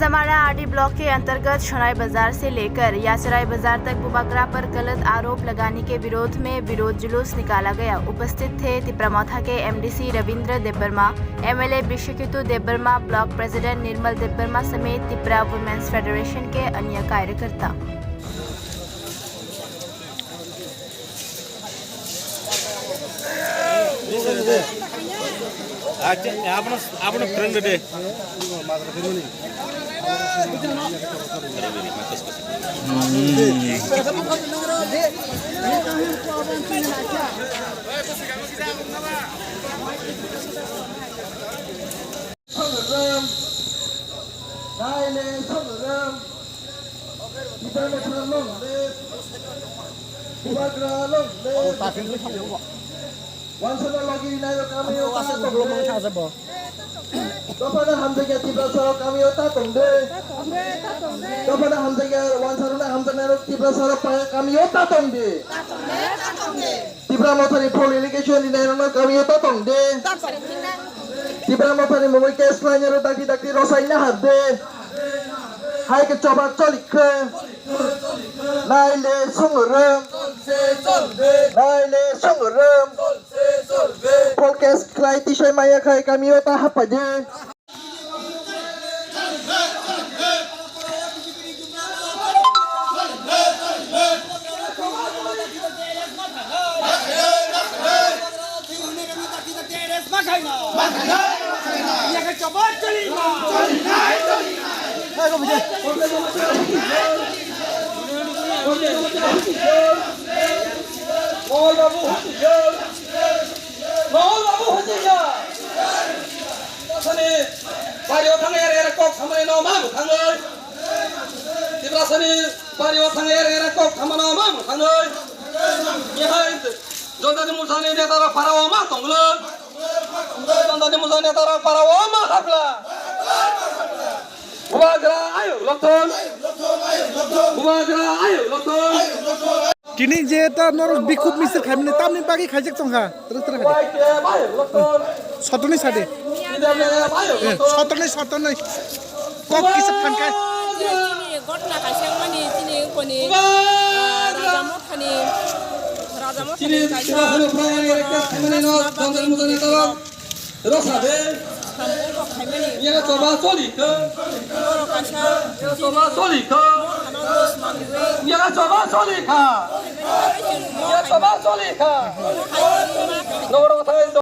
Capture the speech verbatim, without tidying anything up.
Samara RD block के अंतर्गत शोनाई बाजार से लेकर याचराय बाजार तक बुबागरा पर गलत आरोप लगाने के विरोध में विरोध जुलूस निकाला गया। उपस्थित थे तिपरा मोथा के एमडीसी रविंद्र देबबर्मा, एमएलए विश्वकेतु देबबर्मा, ब्लॉक प्रेसिडेंट निर्मल देबबर्मा समेत तिपरा वुमेन्स फेडरेशन के अन्य कार्यकर्ता। আচ্ছা, আপনার, আপনার ফ্রেন্ড রে। Songram, naile Songram, Tiprasa long live, Bubagra long live. Wansana logi nayo kami o ta tongde. Dophana hamjakya Tiprasa rok kami o ta tongde. Dophana hamjakya wansaruna hamjaknai rok Tiprasa rok kami o ta tongde. Tipra Mothani full allegation ni nairokno kami o ta tong de. Tipra Mothani mungwi case khlainai rok dakti dakti rosai nahar de. Hai khe choba cholikha. Naile Songram. Naile Songram. Full case khlai tisai maya khai kami o ta hapai de. Mohol babu, hati jol. Mohol babu, hati jol. Tiprasani bario thangwi ere ere kok samani no ma mwthangwi. Tiprasani bario thangwi ere ere kok samano ma mwthangwi. Nihai Jonjati Morsani netarok parao ma tonglo. Jonjati Morsani netarok parao ma hapla. Bubagra ayuk lokthon. Bubagra ayuk lokthon. Tini je ta norok bikhuk misil khaimani tamni bagwi khaijak tongkha. Twrwk twrwk hai. Sotonwi sadi. Eh, sotonwi, sotonwi. Kok kisa phankai. Chini ghotna kaisa wngmani chini koni, ah, Raja Mothani, Raja Mothani kaisa. Rosade. Samung rok khaimani. Yaga choba choli kha. Borok kaisa. Yaga choba choli kha. Borok hano dos manwi. Yaga choba choli kha. Yaga choba choli kha. Borok hai